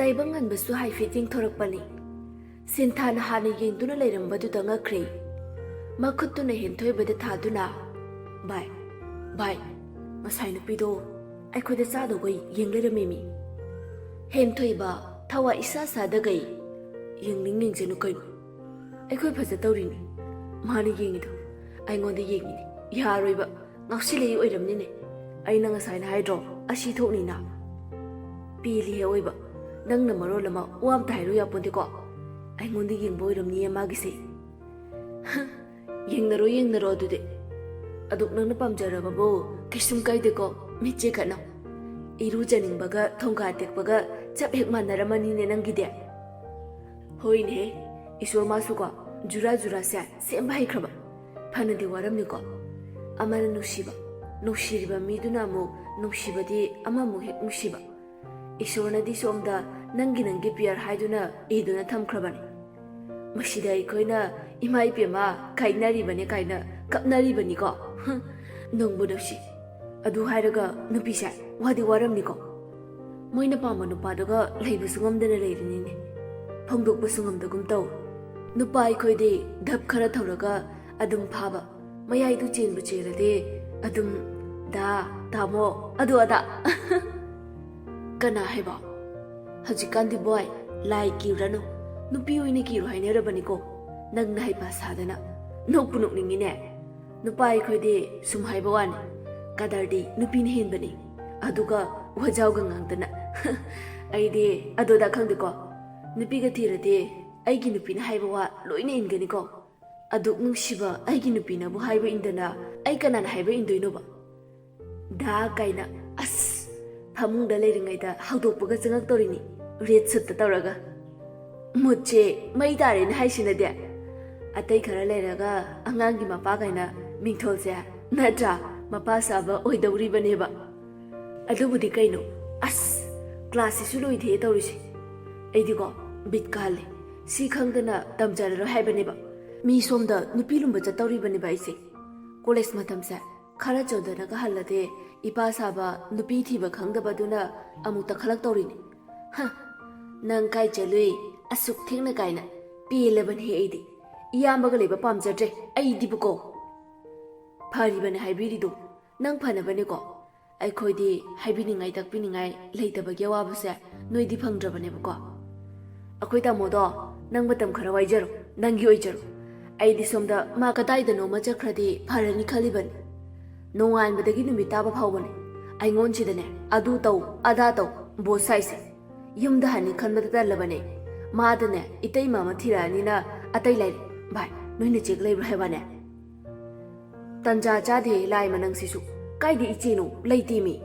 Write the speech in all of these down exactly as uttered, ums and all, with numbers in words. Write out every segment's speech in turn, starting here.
ꯇꯥꯏꯕꯪꯉꯥꯟꯕꯁꯨ ꯍꯥꯏꯐꯦꯠ ꯌꯦꯡꯊꯣꯔꯛꯄꯅꯤ꯫ ꯁꯤꯟꯊꯥꯅ ꯍꯥꯟꯅ ꯌꯦꯡꯗꯨꯅ ꯂꯩꯔꯝꯕꯗꯨꯗ ꯉꯛꯈ꯭ꯔꯦ꯫ ꯃꯈꯨꯠꯇꯨꯅ ꯍꯦꯟꯊꯣꯏꯕꯗ ꯊꯥꯗꯨꯅ, "ꯚꯥꯏ, ꯚꯥꯏ, ꯉꯁꯥꯏ ꯅꯨꯄꯤꯗꯣ ꯑꯩꯈꯣꯏꯗ ꯆꯥꯗꯧꯒꯩ ꯌꯦꯡ ꯂꯩꯔꯝꯃꯦꯃꯤ꯫" ꯍꯦꯟꯊꯣꯏꯕ, ꯊꯋꯥꯏ ꯏꯁꯥ ꯁꯥꯗꯒꯩ, "ꯌꯦꯡꯅꯤꯡ ꯌꯦꯡꯖꯅꯨ ꯀꯩꯅꯣ꯫ ꯑꯩꯈꯣꯏ ꯐꯖ ꯇꯧꯔꯤꯅꯤ꯫ ꯃꯥꯅ ꯌꯦꯡꯉꯤꯗꯣ ꯑꯩꯉꯣꯟꯗ ꯌꯦꯡꯉꯤꯅꯤ꯫ ꯌꯥꯔꯣꯏꯕ, ꯉꯥꯎꯁꯤꯜꯂꯛꯏ ꯑꯣꯏꯔꯝꯅꯤꯅꯦ꯫ ꯑꯩꯅ ꯉꯁꯥꯏꯅ ꯍꯥꯏꯗ꯭ꯔꯣ, ꯑꯁꯤ ꯊꯣꯛꯅꯤꯅ?" ꯄꯦꯜꯂꯤꯍꯦ ꯑꯣꯏꯕ, ꯅꯪꯅ ꯃꯔꯣꯜ ꯑꯃ ꯋꯥ ꯑꯝꯇ ꯍꯥꯏꯔꯨ ꯌꯥꯄꯣꯟꯇꯦꯀꯣ꯫ ꯑꯩꯉꯣꯟꯗ ꯌꯦꯡꯕ ꯑꯣꯏꯔꯝꯅꯤꯌꯦ ꯃꯥꯒꯤꯁꯦ꯫ ꯍ, ꯌꯦꯡꯅꯔꯣ, ꯌꯦꯡꯅꯔꯣ ꯑꯗꯨꯗꯤ꯫ ꯑꯗꯨ ꯅꯪꯅ ꯄꯥꯝꯖꯔꯕꯕꯨ ꯀꯩꯁꯨꯝ ꯀꯥꯏꯗꯦꯀꯣ, ꯃꯤꯠꯁꯦ ꯈꯠꯅꯧ꯫ ꯏꯔꯨꯖꯅꯤꯡꯕꯒ ꯊꯣꯡꯒꯥ ꯇꯦꯛꯄꯒ ꯆꯞ ꯍꯦꯛ ꯃꯥꯟꯅꯔꯝꯃꯅꯤꯅꯦ ꯅꯪꯒꯤꯗꯤ꯫ ꯍꯣꯏꯅꯦꯍꯦ, ꯏꯁꯣꯔ ꯃꯥꯁꯨꯀꯣ, ꯖꯨꯔꯥ ꯖꯨꯔꯥꯁꯦ ꯁꯦꯝꯕ ꯍꯩꯈ꯭ꯔꯕ꯫ ꯐꯅꯗꯤ ꯋꯥꯔꯝꯅꯤꯀꯣ꯫ ꯑꯃꯅ ꯅꯨꯡꯁꯤꯕ, ꯅꯨꯡꯁꯤꯔꯤꯕ ꯃꯤꯗꯨꯅ ꯑꯃꯨꯛ ꯅꯨꯡꯁꯤꯕꯗꯤ ꯑꯃꯃꯨꯛ ꯍꯦꯛ ꯅꯨꯡꯁꯤꯕ꯫ ꯏꯁꯣꯔꯅꯗꯤ ꯁꯣꯝꯗ ꯅꯪꯒꯤ ꯅꯪꯒꯤ ꯄꯤꯌꯔ ꯍꯥꯏꯗꯨꯅ ꯏꯗꯨꯅ ꯊꯝꯈ꯭ꯔꯕꯅꯤ꯫ ꯃꯁꯤꯗ ꯑꯩꯈꯣꯏꯅ "ꯏꯃꯥ ꯏꯄꯦꯝꯃ, ꯀꯥꯏꯅꯔꯤꯕꯅꯦ" ꯀꯥꯏꯅ ꯀꯞꯅꯔꯤꯕꯅꯤꯀꯣ꯫ ꯍꯨꯝ, ꯅꯨꯡꯕꯨ ꯅꯨꯡꯁꯤ꯫ ꯑꯗꯨ ꯍꯥꯏꯔꯒ ꯅꯨꯄꯤꯁꯦ ꯋꯥꯗꯤ ꯋꯥꯔꯝꯅꯤꯀꯣ꯫ ꯃꯣꯏꯅ ꯄꯥꯝꯕ ꯅꯨꯄꯥꯗꯨꯒ ꯂꯩꯕꯁꯨ ꯉꯝꯗꯅ ꯂꯩꯔꯤꯅꯤꯅꯦ꯫ ꯐꯣꯡꯗꯣꯛꯄꯁꯨ ꯉꯝꯗꯒꯨꯝ ꯇꯧ꯫ ꯅꯨꯄꯥ ꯑꯩꯈꯣꯏꯗꯤ ꯙꯞ ꯈꯔ ꯊꯧꯔꯒ ꯑꯗꯨꯝ ꯐꯥꯕ, ꯃꯌꯥꯏꯗꯨ ꯆꯦꯟꯕꯨ ꯆꯦꯜꯂꯗꯤ ꯑꯗꯨꯝ "ꯗꯥ, ꯇꯥꯃꯣ", ꯑꯗꯨ ꯑꯗꯥ꯫ ꯀꯅꯥ ꯍꯥꯏꯕ? ꯍꯧꯖꯤꯛꯀꯥꯟꯗꯤ ꯕꯣꯏ, ꯂꯥꯏ ꯀꯤꯔꯨꯔꯅꯨ, ꯅꯨꯄꯤ ꯑꯣꯏꯅ ꯀꯤꯔꯣ ꯍꯥꯏꯅꯔꯕꯅꯤꯀꯣ꯫ ꯅꯪꯅ ꯍꯩꯄꯥ ꯁꯥꯗꯅ꯫ ꯅꯣꯛꯄꯨ ꯅꯣꯛꯅꯤꯡꯉꯤꯅꯦ꯫ ꯅꯨꯄꯥ ꯑꯩꯈꯣꯏꯗꯤ ꯁꯨꯝ ꯍꯥꯏꯕ ꯋꯥꯅꯤ, ꯀꯗꯔꯗꯤ ꯅꯨꯄꯤꯅ ꯍꯦꯟꯕꯅꯤ꯫ ꯑꯗꯨꯒ ꯋꯥꯖꯥꯎꯒ ꯉꯥꯡꯗꯅ꯫ ꯑꯩꯗꯤ ꯑꯗꯨꯗ ꯈꯪꯗꯦꯀꯣ꯫ ꯅꯨꯄꯤꯒ ꯊꯤꯔꯗꯤ ꯑꯩꯒꯤ ꯅꯨꯄꯤꯅ ꯍꯥꯏꯕ ꯋꯥ ꯂꯣꯏꯅ ꯏꯟꯒꯅꯤꯀꯣ꯫ ꯑꯗꯨꯛ ꯅꯨꯡꯁꯤꯕ ꯑꯩꯒꯤ ꯅꯨꯄꯤꯅꯕꯨ ꯍꯥꯏꯕ ꯏꯟꯗꯅ ꯑꯩ ꯀꯅꯥꯅ ꯍꯥꯏꯕ ꯏꯟꯗꯣꯏꯅꯣꯕ? "ꯗꯥ" ꯀꯥꯏꯅ꯫ ꯑꯁ! ꯐꯃꯨꯡꯗ ꯂꯩꯔꯤꯉꯩꯗ ꯍꯧꯗꯣꯛꯄꯒ ꯆꯪꯉꯛꯇꯧꯔꯤꯅꯤ꯫ ꯔꯦꯠ ꯁꯨꯠꯇ ꯇꯧꯔꯒ꯫ ꯃꯨꯠꯁꯦ ꯃꯩ ꯇꯥꯔꯦꯅ ꯍꯥꯏꯁꯤꯅꯗꯤ꯫ ꯑꯇꯩ ꯈꯔ ꯂꯩꯔꯒ ꯑꯉꯥꯡꯒꯤ ꯃꯄꯥ ꯀꯥꯏꯅ ꯃꯤꯡꯊꯣꯜꯁꯦ, ꯅꯠꯇ꯭ꯔꯥ, ꯃꯄꯥ ꯁꯥꯕ ꯑꯣꯏꯗꯧꯔꯤꯕꯅꯦꯕ꯫ ꯑꯗꯨꯕꯨꯗꯤ ꯀꯩꯅꯣ, ꯑꯁ, ꯀ꯭ꯂꯥꯁꯁꯤꯁꯨ ꯂꯣꯏꯗꯦ ꯇꯧꯔꯤꯁꯦ꯫ ꯑꯩꯗꯤꯀꯣ, ꯕꯤꯠ ꯀꯥꯍꯜꯂꯦ꯫ ꯁꯤ ꯈꯪꯗꯅ ꯇꯝꯖꯔꯔꯣꯏ ꯍꯥꯏꯕꯅꯦꯕ꯫ ꯃꯤ ꯁꯣꯝꯗ ꯅꯨꯄꯤ ꯂꯨꯝꯕ ꯆꯠꯇꯧꯔꯤꯕꯅꯦꯕ ꯑꯩꯁꯦ꯫ ꯀꯣꯂꯦꯖ ꯃꯇꯝꯁꯦ ꯈꯔ ꯆꯣꯟꯊꯔꯒ ꯍꯜꯂꯗꯤ ꯏꯄꯥ ꯁꯥꯕ ꯅꯨꯄꯤ ꯊꯤꯕ ꯈꯪꯗꯕꯗꯨꯅ ꯑꯃꯨꯛ ꯇꯛꯈꯠꯂꯛꯇꯧꯔꯤꯅꯤ꯫ ꯍ, "ꯅꯪ ꯀꯥꯏ ꯆꯠꯂꯨꯏ? ꯑꯁꯨꯛ ꯊꯦꯡꯅ ꯀꯥꯏꯅ? ꯄꯦꯜꯂꯕꯅꯦ ꯑꯩꯗꯤ꯫ ꯏꯌꯥꯝꯕꯒ ꯂꯩꯕ ꯄꯥꯝꯖꯗ꯭ꯔꯦ ꯑꯩꯗꯤꯕꯀꯣ꯫" "ꯐꯔꯤꯕꯅꯦ ꯍꯥꯏꯕꯤꯔꯤꯗꯣ, ꯅꯪ ꯐꯅꯕꯅꯦꯀꯣ꯫ ꯑꯩꯈꯣꯏꯗꯤ ꯍꯥꯏꯕꯤꯅꯤꯡꯉꯥꯏ ꯇꯥꯛꯄꯤꯅꯤꯡꯉꯥꯏ ꯂꯩꯇꯕꯒꯤ ꯑꯋꯥꯕꯁꯦ ꯅꯣꯏꯗꯤ ꯐꯪꯗ꯭ꯔꯕꯅꯦꯕꯀꯣ꯫ ꯑꯩꯈꯣꯏ ꯇꯥꯃꯣꯗꯣ ꯅꯪ ꯃꯇꯝ ꯈꯔ ꯋꯥꯏꯖꯔꯣ, ꯅꯪꯒꯤ ꯑꯣꯏꯖꯔꯣ꯫ ꯑꯩꯗꯤ ꯁꯣꯝꯗ ꯃꯥ ꯀꯗꯥꯏꯗꯅꯣꯃ ꯆꯠꯈ꯭ꯔꯗꯤ ꯐꯔꯅꯤ ꯈꯜꯂꯤꯕꯅꯤ꯫ ꯅꯣꯡꯉꯥꯟꯕꯗꯒꯤ ꯅꯨꯃꯤꯠ ꯇꯥꯕ ꯐꯥꯎꯕꯅꯦ ꯑꯩꯉꯣꯟꯁꯤꯗꯅꯦ ꯑꯗꯨ ꯇꯧ ꯑꯗꯥ ꯇꯧ ꯕꯣꯁ ꯁꯥꯏꯁꯦ꯫ ꯌꯨꯝꯗ ꯍꯟꯅꯤ ꯈꯟꯕꯗ ꯇꯜꯂꯕꯅꯦ꯫ ꯃꯥꯗꯅꯦ ꯏꯇꯩꯃ ꯑꯃ ꯊꯤꯔꯛꯑꯅꯤꯅ ꯑꯇꯩ ꯂꯩꯔꯦ꯫ ꯚꯥꯏ, ꯅꯣꯏ ꯅꯆꯦꯒ ꯂꯩꯕ꯭ꯔꯥ ꯍꯥꯏꯕꯅꯦ?" "ꯇꯟꯖꯥ ꯆꯥꯗꯦ ꯂꯥꯏꯃ ꯅꯪꯁꯤꯁꯨ꯫ ꯀꯥꯏꯗ ꯏꯆꯦꯅꯣ? ꯂꯩꯇꯦꯃꯤ꯫"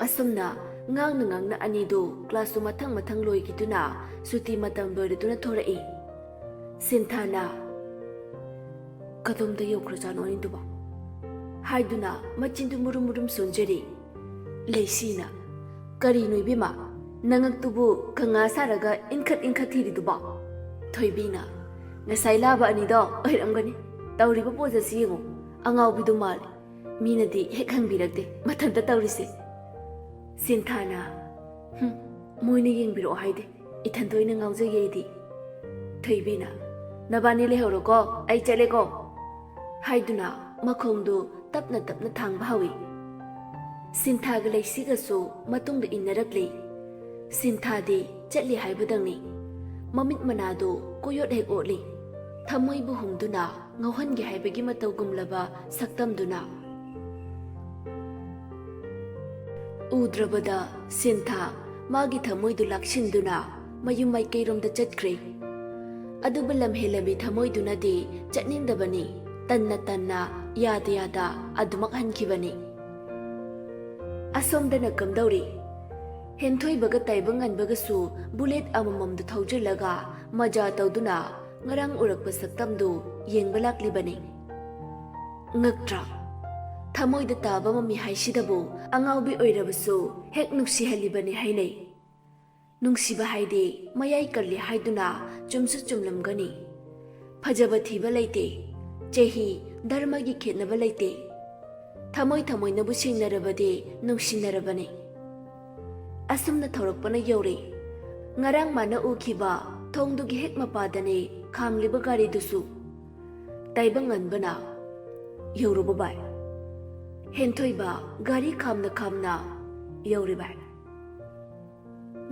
ꯑꯁꯨꯝꯅ ꯉꯥꯡꯅ ꯉꯥꯡꯅ ꯑꯅꯤꯗꯨ ꯀ꯭ꯂꯥꯁꯇꯨ ꯃꯊꯪ ꯃꯊꯪ ꯂꯣꯏꯈꯤꯗꯨꯅ ꯁꯨꯇꯤ ꯃꯇꯝ ꯂꯣꯏꯔꯗꯨꯅ ꯊꯣꯔꯛꯏ꯫ ꯁꯤꯟꯊꯥꯅ, "ꯀꯗꯣꯝꯗ ꯌꯧꯈ꯭ꯔꯖꯥꯠꯅꯣ ꯑꯅꯤꯗꯨꯕꯣ?" ꯍꯥꯏꯗꯨꯅ ꯃꯆꯤꯟꯗꯨ ꯃꯨꯔꯨꯝ ꯃꯨꯔꯨꯝ ꯁꯣꯟꯖꯔꯤ꯫ ꯂꯩꯁꯤꯅ, "ꯀꯔꯤꯅꯣ ꯏꯕꯦꯝꯃ, ꯅꯉꯛꯇꯨꯕꯨ ꯀꯪꯉꯥ ꯁꯥꯔꯒ ꯏꯟꯈꯠ ꯏꯟꯈꯠ ꯊꯤꯔꯤꯗꯨꯕꯣ?" ꯊꯣꯏꯕꯤꯅ, "ꯉꯁꯥꯏ ꯂꯥꯕ ꯑꯅꯤꯗꯣ ꯑꯣꯏꯔꯝꯒꯅꯤ꯫ ꯇꯧꯔꯤꯕ ꯄꯣꯖ ꯑꯁꯤ ꯌꯦꯡꯉꯨ, ꯑꯉꯥꯎꯕꯤꯗꯨ ꯃꯥꯜꯂꯤ꯫ ꯃꯤꯅꯗꯤ ꯍꯦꯛ ꯍꯪꯕꯤꯔꯛꯇꯦ ꯃꯊꯟꯇ ꯇꯧꯔꯤꯁꯦ꯫" ꯁꯤꯟꯊꯥꯅ, "ꯍꯨꯝ, ꯃꯣꯏꯅ ꯌꯦꯡꯕꯤꯔꯛꯑꯣ ꯍꯥꯏꯗꯦ, ꯏꯊꯟꯇ ꯑꯣꯏꯅ ꯉꯥꯎꯖꯒꯦ ꯑꯩꯗꯤ꯫" ꯊꯣꯏꯕꯤꯅ, "ꯅꯕꯥꯅꯤ ꯂꯩꯍꯧꯔꯣꯀꯣ, ꯑꯩ ꯆꯠꯂꯦꯀꯣ" ꯍꯥꯏꯗꯨꯅ ꯃꯈꯣꯡꯗꯨ ꯇꯞꯅ ꯇꯞꯅ ꯊꯥꯡꯕ ꯍꯧꯏ꯫ ꯁꯤꯟꯊꯥꯒ ꯂꯩꯁꯤꯒꯁꯨ ꯃꯇꯨꯡꯗ ꯏꯟꯅꯔꯛꯂꯤ꯫ ꯁꯤꯟꯊꯥꯗꯤ ꯆꯠꯂꯤ ꯍꯥꯏꯕꯗꯪꯅꯤ꯫ ꯃꯃꯤꯠ ꯃꯅꯥꯗꯨ ꯀꯣꯌꯣꯠ ꯍꯦꯛ ꯑꯣꯠꯂꯤ꯫ ꯊꯃꯣꯏꯕꯨ ꯍꯨꯝꯗꯨꯅ ꯉꯥꯎꯍꯟꯒꯦ ꯍꯥꯏꯕꯒꯤ ꯃꯇꯧꯒꯨꯝꯂꯕ ꯁꯛꯇꯝꯗꯨꯅ꯫ ꯎꯗ꯭ꯔꯕꯗ ꯁꯤꯟꯊꯥ ꯃꯥꯒꯤ ꯊꯃꯣꯏꯗꯨ ꯂꯥꯛꯁꯤꯟꯗꯨꯅ ꯃꯌꯨꯝ ꯃꯥꯏꯀꯩꯔꯣꯝꯗ ꯆꯠꯈ꯭ꯔꯦ꯫ ꯑꯗꯨꯕꯨ ꯂꯝꯍꯦꯜꯂꯕꯤ ꯊꯃꯣꯏꯗꯨꯅꯗꯤ ꯆꯠꯅꯤꯡꯗꯕꯅꯤ, ꯇꯟꯅ ꯇꯟꯅ, ꯌꯥꯗ ꯌꯥꯗ ꯑꯗꯨꯃꯛ ꯍꯟꯈꯤꯕꯅꯤ꯫ ꯑꯁꯣꯝꯗꯅ ꯀꯝꯗꯧꯔꯤ? ꯍꯦꯟꯊꯣꯏꯕꯒ ꯇꯥꯏꯕꯪ ꯉꯟꯕꯒꯁꯨ ꯕꯨꯂꯦꯠ ꯑꯃꯃꯝꯗꯨ ꯊꯧꯖꯤꯜꯂꯒ ꯃꯖꯥ ꯇꯧꯗꯨꯅ ꯉꯔꯥꯡ ꯎꯔꯛꯄ ꯁꯛꯇꯝꯗꯨ ꯌꯦꯡꯕ ꯂꯥꯛꯂꯤꯕꯅꯤ꯫ ꯉꯛꯇ꯭ꯔꯥ? ꯊꯃꯣꯏꯗ ꯇꯥꯕ ꯃꯃꯤ ꯍꯥꯏꯁꯤꯗꯕꯨ ꯑꯉꯥꯎꯕꯤ ꯑꯣꯏꯔꯕꯁꯨ ꯍꯦꯛ ꯅꯨꯡꯁꯤꯍꯜꯂꯤꯕꯅꯤ ꯍꯥꯏꯅꯩ꯫ ꯅꯨꯡꯁꯤꯕ ꯍꯥꯏꯗꯤ ꯃꯌꯥꯏ ꯀꯜꯂꯤ ꯍꯥꯏꯗꯨꯅ ꯆꯨꯝꯁꯨ ꯆꯨꯝꯂꯝꯒꯅꯤ꯫ ꯐꯖꯕ ꯊꯤꯕ ꯂꯩꯇꯦ꯫ ꯆꯍꯤ, ꯙꯔꯃꯒꯤ ꯈꯦꯠꯅꯕ ꯂꯩꯇꯦ꯫ ꯊꯃꯣꯏ ꯊꯃꯣꯏꯅꯕꯨ ꯁꯤꯡꯅꯔꯕꯗꯤ ꯅꯨꯡꯁꯤꯅꯔꯕꯅꯤ꯫ ꯑꯁꯨꯝꯅ ꯊꯧꯔꯛꯄꯅ ꯌꯧꯔꯦ꯫ ꯉꯔꯥꯡ ꯃꯥꯅ ꯎꯈꯤꯕ ꯊꯣꯡꯗꯨꯒꯤ ꯍꯦꯛ ꯃꯄꯥꯗꯅꯦ ꯈꯥꯝꯂꯤꯕ ꯒꯥꯔꯤꯗꯨꯁꯨ꯫ ꯇꯥꯏꯕꯪꯉꯟꯕꯅ, "ꯌꯧꯔꯕꯣ ꯚꯥꯏ?" ꯍꯦꯟꯊꯣꯏꯕ ꯒꯥꯔꯤ ꯈꯥꯝꯅ ꯈꯥꯝꯅ, "ꯌꯧꯔꯦ ꯚꯥꯏ꯫"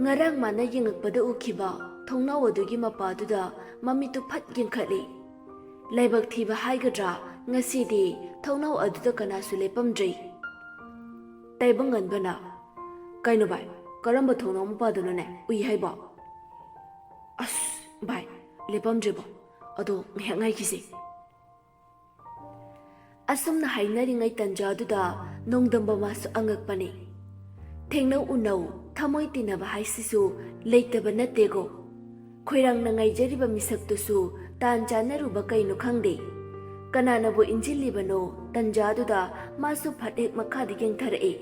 ꯉꯔꯥꯡ ꯃꯥꯅ ꯌꯦꯡꯉꯛꯄꯗ ꯎꯈꯤꯕ ꯊꯣꯡꯅꯥꯎ ꯑꯗꯨꯒꯤ ꯃꯄꯥꯗꯨꯗ ꯃꯃꯤꯠꯇꯨ ꯐꯠ ꯌꯦꯡꯈꯠꯂꯤ꯫ ꯂꯥꯏꯕꯛ ꯊꯤꯕ ꯍꯥꯏꯒꯗ꯭ꯔꯥ, ꯉꯁꯤꯗꯤ ꯊꯣꯡꯅꯥꯎ ꯑꯗꯨꯗ ꯀꯅꯥꯁꯨ ꯂꯦꯞꯄꯝꯗ꯭ꯔꯤ꯫ ꯇꯥꯏꯕꯪꯉꯟꯕꯅ, "ꯀꯩꯅꯣ ꯚꯥꯏ, ꯀꯔꯝꯕ ꯊꯣꯡꯅꯥꯎ ꯃꯄꯥꯗꯅꯣꯅꯦ ꯎꯏ ꯍꯥꯏꯕꯣ?" "ꯑꯁ ꯚꯥꯏ, ꯂꯦꯞꯄꯝꯗ꯭ꯔꯦꯕꯣ꯫ ꯑꯗꯣ ꯉꯥꯏꯍꯥꯛ ꯉꯥꯏꯈꯤꯁꯦ꯫" ꯑꯁꯨꯝꯅ ꯍꯥꯏꯅꯔꯤꯉꯩ ꯇꯟꯖꯥꯗꯨꯗ ꯅꯣꯡꯗꯝꯕ ꯃꯥꯁꯨ ꯑꯉꯛꯄꯅꯤ꯫ ꯊꯦꯡꯅꯧ ꯎꯅꯧ, ꯊꯃꯣꯏ ꯇꯤꯟꯅꯕ ꯍꯥꯏꯁꯤꯁꯨ ꯂꯩꯇꯕ ꯅꯠꯇꯦꯀꯣ꯫ ꯈꯣꯏꯔꯥꯡꯅ ꯉꯥꯏꯖꯔꯤꯕ ꯃꯤꯁꯛꯇꯨꯁꯨ ꯇꯥꯟ ꯆꯥꯟꯅꯔꯨꯕ ꯀꯩꯅꯣ ꯈꯪꯗꯦ꯫ ꯀꯅꯥꯅꯕꯨ ꯏꯟꯁꯤꯜꯂꯤꯕꯅꯣ, ꯇꯟꯖꯥꯗꯨꯗ ꯃꯥꯁꯨ ꯐꯠ ꯍꯦꯛ ꯃꯈꯥꯗ ꯌꯦꯡꯊꯔꯛꯏ꯫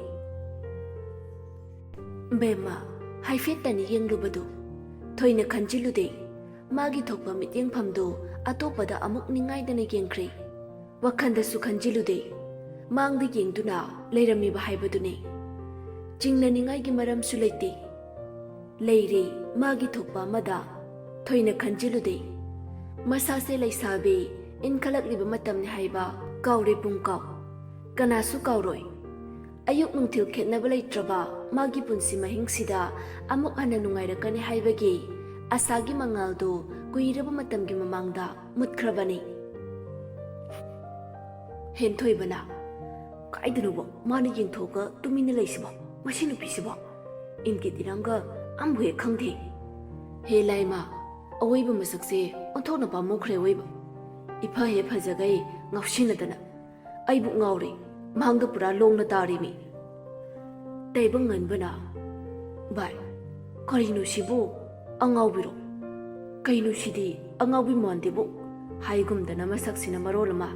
ꯕꯦꯝꯃ, ꯍꯥꯏꯐꯦꯠꯇꯅꯤ ꯌꯦꯡꯂꯨꯕꯗꯨ꯫ ꯊꯣꯏꯅ ꯈꯟꯖꯤꯜꯂꯨꯗꯦ꯫ ꯃꯥꯒꯤ ꯊꯣꯛꯄ ꯃꯤꯠꯌꯦꯡꯐꯝꯗꯨ ꯑꯇꯣꯞꯄꯗ ꯑꯃꯨꯛ ꯅꯤꯡꯉꯥꯏꯗꯅ ꯌꯦꯡꯈ꯭ꯔꯦ꯫ ꯋꯥꯈꯜꯗꯁꯨ ꯈꯟꯖꯤꯜꯂꯨꯗꯦ꯫ ꯃꯥꯡꯗ ꯌꯦꯡꯗꯨꯅ ꯂꯩꯔꯝꯃꯤꯕ ꯍꯥꯏꯕꯗꯨꯅꯤ꯫ ꯆꯤꯡꯅꯅꯤꯡꯉꯥꯏꯒꯤ ꯃꯔꯝꯁꯨ ꯂꯩꯇꯦ꯫ ꯂꯩꯔꯦ, ꯃꯥꯒꯤ ꯊꯣꯛꯄ ꯑꯃꯗ꯫ ꯊꯣꯏꯅ ꯈꯟꯖꯤꯜꯂꯨꯗꯦ꯫ ꯃꯁꯥꯁꯦ ꯂꯩꯁꯥꯕꯤ ꯏꯟꯈꯠꯂꯛꯂꯤꯕ ꯃꯇꯝꯅꯤ ꯍꯥꯏꯕ ꯀꯥꯎꯔꯦ ꯄꯨꯡꯀꯥꯎ꯫ ꯀꯅꯥꯁꯨ ꯀꯥꯎꯔꯣꯏ꯫ ꯑꯌꯨꯛ ꯅꯨꯡꯊꯤꯜ ꯈꯦꯠꯅꯕ ꯂꯩꯇ꯭ꯔꯕ ꯃꯥꯒꯤ ꯄꯨꯟꯁꯤ ꯃꯍꯤꯡꯁꯤꯗ ꯑꯃꯨꯛ ꯍꯟꯅ ꯅꯨꯡꯉꯥꯏꯔꯛꯀꯅꯤ ꯍꯥꯏꯕꯒꯤ ꯑꯁꯥꯒꯤ ꯃꯉꯥꯜꯗꯨ ꯀꯨꯏꯔꯕ ꯃꯇꯝꯒꯤ ꯃꯃꯥꯡꯗ ꯃꯨꯠꯈ꯭ꯔꯕꯅꯤ꯫ ꯍꯦꯟꯊꯣꯏꯕꯅ, "ꯀꯥꯏꯗꯅꯣꯕ ꯃꯥꯅ ꯌꯦꯡꯊꯣꯛꯑꯒ ꯇꯨꯃꯤꯟꯅ ꯂꯩꯁꯤꯕꯣ? ꯃꯁꯤ ꯅꯨꯄꯤꯁꯤꯕꯣ ꯏꯟꯒꯤꯠ ꯏꯔꯥꯡꯒ ꯑꯝꯕꯨ ꯍꯦꯛ ꯈꯪꯗꯦ꯫ ꯍꯦ ꯂꯥꯏꯃ, ꯑꯑꯣꯏꯕ ꯃꯁꯛꯁꯦ ꯑꯣꯟꯊꯣꯛꯅ ꯄꯥꯝꯃꯨꯈ꯭ꯔꯦ ꯑꯑꯣꯏꯕ꯫ ꯏꯐ ꯍꯦꯛ ꯐꯖꯒꯩ ꯉꯥꯎꯁꯤꯟꯅꯗꯅ꯫ ꯑꯩꯕꯨ ꯉꯥꯎꯔꯦ, ꯃꯍꯥꯛꯗ ꯄꯨꯔꯥ ꯂꯣꯡꯅ ꯇꯥꯔꯦꯃꯤ꯫" ꯇꯥꯏꯕꯪꯉꯟꯕꯅ, "ꯚꯥꯏ, ꯀꯔꯤꯅꯣ ꯁꯤꯕꯨ? ꯑꯉꯥꯎꯕꯤꯔꯣ? ꯀꯩꯅꯣ ꯁꯤꯗꯤ ꯑꯉꯥꯎꯕꯤ ꯃꯥꯟꯗꯦꯕꯨ?" ꯍꯥꯏꯒꯨꯝꯗꯅ ꯃꯁꯛꯁꯤꯅ ꯃꯔꯣꯜ ꯑꯃ꯫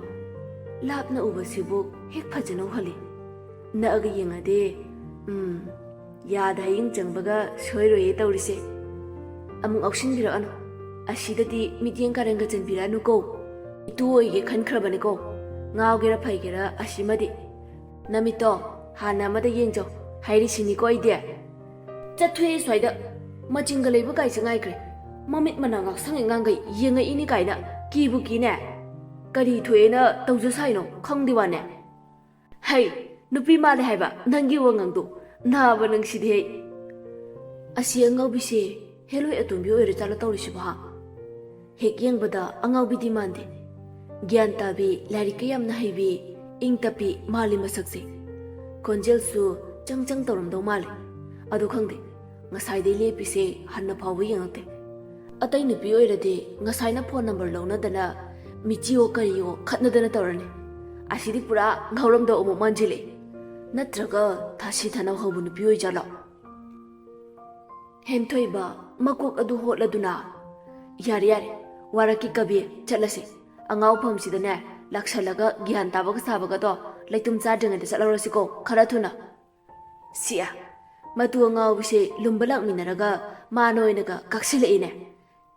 ꯂꯥꯞꯅ ꯎꯕꯁꯤꯕꯨ ꯍꯦꯛ ꯐꯖꯅ ꯎꯍꯜꯂꯤ꯫ ꯅꯛꯑꯒ ꯌꯦꯡꯉꯗꯤ, ꯎꯝ, ꯌꯥꯗ ꯍꯌꯦꯡ ꯆꯪꯕꯒ ꯁꯣꯏꯔꯣꯏꯌꯦ ꯇꯧꯔꯤꯁꯦ꯫ ꯑꯃꯨꯛ ꯉꯥꯎꯁꯤꯟꯕꯤꯔꯛꯑꯅꯨ꯫ ꯑꯁꯤꯗꯗꯤ ꯃꯤꯠꯌꯦꯡ ꯀꯥꯔꯟꯒ ꯆꯟꯕꯤꯔꯛꯑꯅꯨꯀꯣ꯫ ꯏꯇꯨ ꯑꯣꯏꯒꯦ ꯈꯟꯈ꯭ꯔꯕꯅꯤꯀꯣ꯫ ꯉꯥꯎꯒꯦꯔꯥ ꯐꯩꯒꯦꯔꯥ ꯑꯁꯤꯃꯗꯤ꯫ ꯅꯃꯤꯠꯇꯣ ꯍꯥꯟꯅ ꯑꯃꯗ ꯌꯦꯡꯖꯧ ꯍꯥꯏꯔꯤꯁꯤꯅꯤꯀꯣ ꯑꯩꯗꯤ꯫ ꯆꯠꯊꯣꯛꯑꯦ ꯁ꯭ꯋꯥꯏꯗ꯫ ꯃꯆꯤꯡꯒ ꯂꯩꯕ ꯀꯥꯏꯁꯦ ꯉꯥꯏꯈ꯭ꯔꯦ꯫ ꯃꯃꯤꯠ ꯃꯅꯥ ꯉꯥꯛꯁꯪꯉꯤ ꯉꯥꯡꯈꯩ ꯌꯦꯡꯉꯛꯏꯅꯤ ꯀꯥꯏꯅ꯫ ꯀꯤꯕꯨ ꯀꯤꯅꯦ꯫ ꯀꯔꯤ ꯊꯣꯛꯑꯦꯅ ꯇꯧꯖ ꯁꯥꯏꯅꯣ ꯈꯪꯗꯦ ꯋꯥꯅꯦ꯫ ꯍꯩ, ꯅꯨꯄꯤ ꯃꯥꯜꯂꯦ ꯍꯥꯏꯕ ꯅꯪꯒꯤ ꯋꯥꯉꯥꯡꯗꯣ꯫ ꯅꯥꯕ ꯅꯪꯁꯤꯗꯤ ꯍꯩ꯫ ꯑꯁꯤ ꯑꯉꯥꯎꯕꯤꯁꯦ ꯍꯦꯂꯣꯏ ꯑꯇꯣꯝꯕꯤ ꯑꯣꯏꯔ ꯆꯠꯂ ꯇꯧꯔꯤꯁꯤꯕꯣ ꯍꯥ? ꯍꯦꯛ ꯌꯦꯡꯕꯗ ꯑꯉꯥꯎꯕꯤꯗꯤ ꯃꯥꯟꯗꯦ꯫ ꯒ꯭ꯌꯥꯟ ꯇꯥꯕꯤ, ꯂꯥꯏꯔꯤꯛꯀ ꯌꯥꯝꯅ ꯍꯩꯕꯤ, ꯏꯪ ꯇꯞꯄꯤ ꯃꯥꯜꯂꯤ ꯃꯁꯛꯁꯦ꯫ ꯈꯣꯟꯖꯦꯜꯁꯨ ꯆꯪ ꯆꯪ ꯇꯧꯔꯝꯗꯧ ꯃꯥꯜꯂꯤ꯫ ꯑꯗꯨ ꯈꯪꯗꯦ, ꯉꯁꯥꯏꯗꯩ ꯂꯦꯞꯄꯤꯁꯦ ꯍꯟꯅ ꯐꯥꯎꯕ ꯌꯦꯡꯉꯛꯇꯦ꯫ ꯑꯇꯩ ꯅꯨꯄꯤ ꯑꯣꯏꯔꯗꯤ ꯉꯁꯥꯏꯅ ꯐꯣꯟ ꯅꯝꯕꯔ ꯂꯧꯅꯗꯅ ꯃꯤꯆꯤꯌꯣ ꯀꯔꯤꯌꯣ ꯈꯠꯅꯗꯅ ꯇꯧꯔꯅꯤ꯫ ꯑꯁꯤꯗꯤ ꯄꯨꯔꯥ ꯉꯥꯎꯔꯝꯗꯧ ꯑꯃꯨꯛ ꯃꯥꯟꯁꯤꯜꯂꯛꯑꯦ꯫ ꯅꯠꯇ꯭ꯔꯒ ꯊꯥꯁꯤ ꯊꯥꯅꯧ ꯍꯧꯕ ꯅꯨꯄꯤ ꯑꯣꯏꯖꯥꯠꯂꯣ? ꯍꯦꯟꯊꯣꯏꯕ, ꯃꯀꯣꯛ ꯑꯗꯨ ꯍꯣꯠꯂꯗꯨꯅ, "ꯌꯥꯔꯦ, ꯌꯥꯔꯦ, ꯋꯥꯔꯛꯀꯤ ꯀꯕꯤ, ꯆꯠꯂꯁꯤ꯫ ꯑꯉꯥꯎꯐꯝꯁꯤꯗꯅꯦ, ꯂꯥꯛꯁꯜꯂꯒ ꯒ꯭ꯌꯥꯟ ꯇꯥꯕꯒ ꯁꯥꯕꯒꯗꯣ ꯂꯩꯇꯨꯝ ꯆꯥꯗ꯭ꯔꯤꯉꯩꯗ ꯆꯠꯍꯧꯔꯁꯤꯀꯣ, ꯈꯔ ꯊꯨꯅ꯫" ꯁꯤꯌꯥ, ꯃꯇꯨ ꯑꯉꯥꯎꯕꯤꯁꯦ ꯂꯨꯝꯕ ꯂꯥꯛꯃꯤꯟꯅꯔꯒ ꯃꯥꯅ ꯑꯣꯏꯅꯒ ꯀꯛꯁꯤꯜꯂꯛꯏꯅꯦ꯫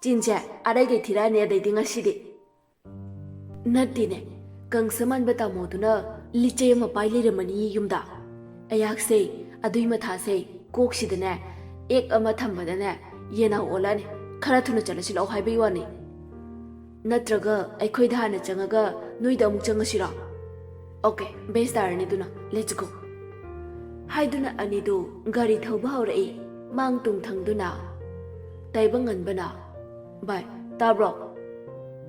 ꯆꯤꯟꯁꯦ ꯑꯔꯩꯒꯩ ꯊꯤꯔꯛꯑꯅꯤ ꯑꯗꯩꯗꯤ ꯉꯁꯤꯗꯤ꯫ ꯅꯠꯇꯦꯅꯦ, ꯀꯪꯁ ꯃꯥꯟꯕ ꯇꯥꯃꯣꯗꯨꯅ ꯂꯤꯆꯩ ꯑꯃ ꯄꯥꯏ ꯂꯩꯔꯝꯃꯅꯤ ꯌꯨꯝꯗ꯫ ꯑꯩꯍꯥꯛꯁꯦ ꯑꯗꯨꯏ ꯃꯊꯥꯁꯦ ꯀꯣꯛꯁꯤꯗꯅꯦ ꯑꯦꯛ ꯑꯃ ꯊꯝꯕꯗꯅꯦ ꯌꯦꯅꯥꯎ ꯑꯣꯜꯂꯛꯑꯅꯤ꯫ ꯈꯔ ꯊꯨꯅ ꯆꯠꯂꯁꯤ ꯂꯥꯛꯑꯣ ꯍꯥꯏꯕꯩ ꯋꯥꯅꯤ꯫ ꯅꯠꯇ꯭ꯔꯒ ꯑꯩꯈꯣꯏꯗ ꯍꯥꯟꯅ ꯆꯪꯉꯒ ꯅꯣꯏꯗ ꯑꯃꯨꯛ ꯆꯪꯉꯁꯤꯔꯣ? ꯑꯣꯀꯦ, ꯕꯦꯁ ꯇꯥꯔꯅꯤ ꯑꯗꯨꯅ, let's go꯫ ꯍꯥꯏꯗꯨꯅ ꯑꯅꯤꯗꯨ ꯒꯥꯔꯤ ꯊꯧꯕ ꯍꯧꯔꯛꯏ, ꯃꯥꯡ ꯇꯨꯡ ꯊꯪꯗꯨꯅ꯫ ꯇꯥꯏꯕꯪ ꯉꯟꯕꯅ, "ꯚꯥꯏ, ꯇꯥꯕ꯭ꯔꯣ?"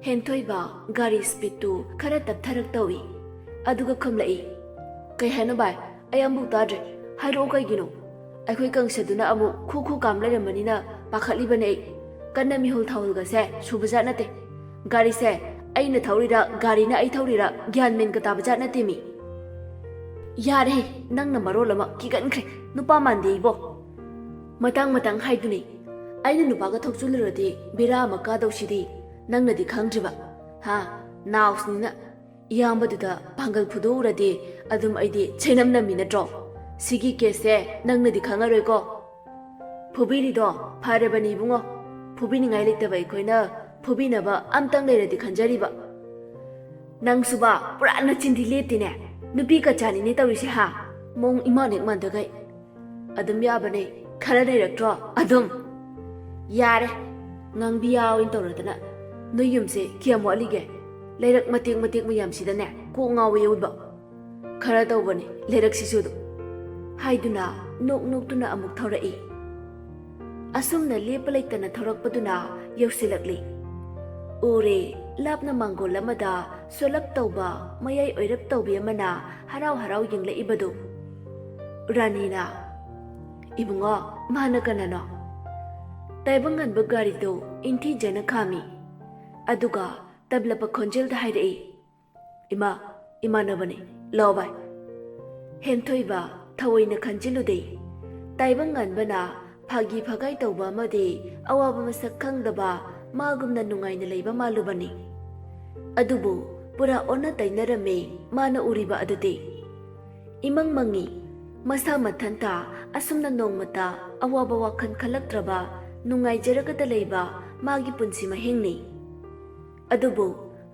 ꯍꯦꯟꯊꯣꯏꯕ ꯒꯥꯔꯤ ꯁ꯭ꯄꯤꯗꯇꯨ ꯈꯔ ꯇꯞꯊꯔꯛ ꯇꯧꯏ꯫ ꯑꯗꯨꯒ ꯈꯨꯝꯂꯛꯏ, "ꯀꯩ ꯍꯥꯏꯅꯣ ꯚꯥꯏ? ꯑꯩ ꯑꯃꯐꯥꯎ ꯇꯥꯗ꯭ꯔꯦ꯫ ꯍꯥꯏꯔꯛꯑꯣ ꯀꯩꯒꯤꯅꯣ?" ꯑꯩꯈꯣꯏ ꯀꯪꯁꯗꯨꯅ ꯑꯃꯨꯛ ꯈꯨ ꯈꯨ ꯀꯥꯝ ꯂꯩꯔꯝꯕꯅꯤꯅ ꯄꯥꯈꯠꯂꯤꯕꯅꯦ ꯑꯩ꯫ ꯀꯟꯅ ꯃꯤꯍꯨꯜ ꯊꯥꯍꯨꯜꯒꯁꯦ ꯁꯨꯕꯖꯥꯠ ꯅꯠꯇꯦ꯫ ꯒꯥꯔꯤꯁꯦ ꯑꯩꯅ ꯊꯧꯔꯤꯔꯥ, ꯒꯥꯔꯤꯅ ꯑꯩ ꯊꯧꯔꯤꯔꯥ, ꯒ꯭ꯌꯥꯟ ꯃꯦꯟꯒ ꯇꯥꯕ ꯖꯥꯠ ꯅꯠꯇꯦ ꯃꯤ꯫ ꯌꯥꯔꯦꯍꯦ, ꯅꯪꯅ ꯃꯔꯣꯜ ꯑꯃ ꯀꯤꯒꯟꯈ꯭ꯔꯦ, ꯅꯨꯄꯥ ꯃꯥꯟꯗꯦ ꯏꯕꯣ꯫ ꯃꯇꯥꯡ ꯃꯇꯥꯡ ꯍꯥꯏꯗꯨꯅꯤ꯫ ꯑꯩꯅ ꯅꯨꯄꯥꯒ ꯊꯣꯛꯆꯜꯂꯨꯔꯗꯤ ꯕꯦꯔꯥ ꯑꯃ ꯀꯥꯗꯧꯁꯤꯗꯤ ꯅꯪꯅꯗꯤ ꯈꯪꯗ꯭ꯔꯤꯕ꯫ ꯍꯥ? ꯅꯥꯎꯁꯅꯤꯅ꯫ ꯏꯌꯥꯝꯕꯗꯨꯗ ꯄꯥꯡꯒꯜ ꯐꯨꯗꯣꯛꯎꯔꯗꯤ ꯑꯗꯨꯝ ꯑꯩꯗꯤ ꯆꯩꯅꯝ ꯅꯝꯃꯤ ꯅꯠꯇ꯭ꯔꯣ? ꯁꯤꯒꯤ ꯀꯦꯁꯁꯦ ꯅꯪꯅꯗꯤ ꯈꯪꯉꯔꯣꯏꯀꯣ꯫ ꯐꯨꯕꯤꯔꯤꯗꯣ ꯐꯔꯕꯅꯤ ꯏꯕꯨꯡꯉꯣ꯫ ꯐꯨꯕꯤꯅꯤꯡꯉꯥꯏ ꯂꯩꯇꯕ ꯑꯩꯈꯣꯏꯅ ꯐꯨꯕꯤꯅꯕ ꯑꯝꯇꯪ ꯂꯩꯔꯗꯤ ꯈꯟꯖꯔꯤꯕ꯫ ꯅꯪꯁꯨꯕ ꯄꯨꯔꯥ ꯅꯆꯤꯟꯗꯤ ꯂꯦꯞꯇꯦꯅꯦ꯫ ꯅꯨꯄꯤ ꯀꯆꯥꯅꯤꯅꯦ ꯇꯧꯔꯤꯁꯦ ꯍꯥ? ꯃꯑꯣꯡ ꯏꯃꯥꯟ ꯍꯦꯛ ꯃꯥꯟꯗꯒꯩ꯫ ꯑꯗꯨꯝ ꯌꯥꯕꯅꯦ꯫ ꯈꯔ ꯂꯩꯔꯛꯇ꯭ꯔꯣ? ꯑꯗꯨꯝ꯫ "ꯌꯥꯔꯦ, ꯉꯥꯡꯕꯤ ꯌꯥꯎꯅ ꯇꯧꯔꯗꯅ꯫ ꯅꯣꯏ ꯌꯨꯝꯁꯦ ꯀꯌꯥꯝ ꯋꯥꯠꯂꯤꯒꯦ? ꯂꯩꯔꯛ ꯃꯇꯦꯛ ꯃꯇꯦꯛ ꯃꯌꯥꯝꯁꯤꯗꯅꯦ ꯀꯣꯛ ꯉꯥꯎꯋꯦ ꯑꯣꯏꯕ꯫ ꯈꯔ ꯇꯧꯕꯅꯤ ꯂꯩꯔꯛꯁꯤꯁꯨ ꯑꯗꯨꯝ", ꯍꯥꯏꯗꯨꯅ ꯅꯣꯛ ꯅꯣꯛꯇꯨꯅ ꯑꯃꯨꯛ ꯊꯧꯔꯛꯏ꯫ ꯑꯁꯨꯝꯅ ꯂꯦꯞꯄ ꯂꯩꯇꯅ ꯊꯧꯔꯛꯄꯗꯨꯅ ꯌꯧꯁꯤꯜꯂꯛꯂꯤ꯫ ꯎꯔꯦ, ꯂꯥꯞꯅ ꯃꯥꯡꯒꯣꯜ ꯑꯃꯗ ꯁꯣꯂꯞ ꯇꯧꯕ ꯃꯌꯥꯏ ꯑꯣꯏꯔꯞ ꯇꯧꯕꯤ ꯑꯃꯅ ꯍꯔꯥꯎ ꯍꯔꯥꯎ ꯌꯦꯡꯂꯛꯏꯕꯗꯨ꯫ ꯔꯥꯅꯤꯅ, "ꯏꯕꯨꯡꯉꯣ, ꯃꯥꯅ ꯀꯅꯥꯅꯣ?" ꯇꯥꯏꯕꯪꯉꯥꯟꯕ ꯒꯥꯔꯤꯗꯨ ꯏꯟꯊꯤꯖꯅ ꯈꯥꯝꯃꯤ꯫ ꯑꯗꯨꯒ ꯇꯞꯂꯕ ꯈꯣꯟꯖꯦꯜꯗ ꯍꯥꯏꯔꯛꯏ, "ꯏꯃꯥ, ꯏꯃꯥꯟꯅꯕꯅꯤ, ꯂꯥꯛꯑꯣ ꯚꯥꯏ"꯫ ꯍꯦꯟꯊꯣꯏꯕ ꯊꯑꯣꯏꯅ ꯈꯟꯖꯤꯜꯂꯨꯗꯦ꯫ ꯇꯥꯏꯕꯪꯉꯥꯟꯕꯅ ꯐꯥꯒꯤ ꯐꯒꯥꯏ ꯇꯧꯕ ꯑꯃꯗꯤ ꯑꯋꯥꯕ ꯃꯁꯛ ꯈꯪꯗꯕ ꯃꯥꯒꯨꯝꯅ ꯅꯨꯡꯉꯥꯏꯅ ꯂꯩꯕ ꯃꯥꯜꯂꯨꯕꯅꯤ꯫ ꯑꯗꯨꯕꯨ ꯄꯨꯔꯥ ꯑꯣꯟꯅ ꯇꯩꯅꯔꯝꯃꯤ ꯃꯥꯅ ꯎꯔꯤꯕ ꯑꯗꯨꯗꯤ꯫ ꯏꯃꯪ ꯃꯪꯉꯤ꯫ ꯃꯁꯥ ꯃꯊꯟꯇ ꯑꯁꯨꯝꯅ ꯅꯣꯡꯃꯇ ꯑꯋꯥꯕ ꯋꯥꯈꯜ ꯈꯜꯂꯛꯇ꯭ꯔꯕ ꯅꯨꯡꯉꯥꯏꯖꯔꯒꯗ ꯂꯩꯕ ꯃꯥꯒꯤ ꯄꯨꯟꯁꯤ ꯃꯍꯤꯡꯅꯤ꯫ ꯑꯗꯨꯕꯨ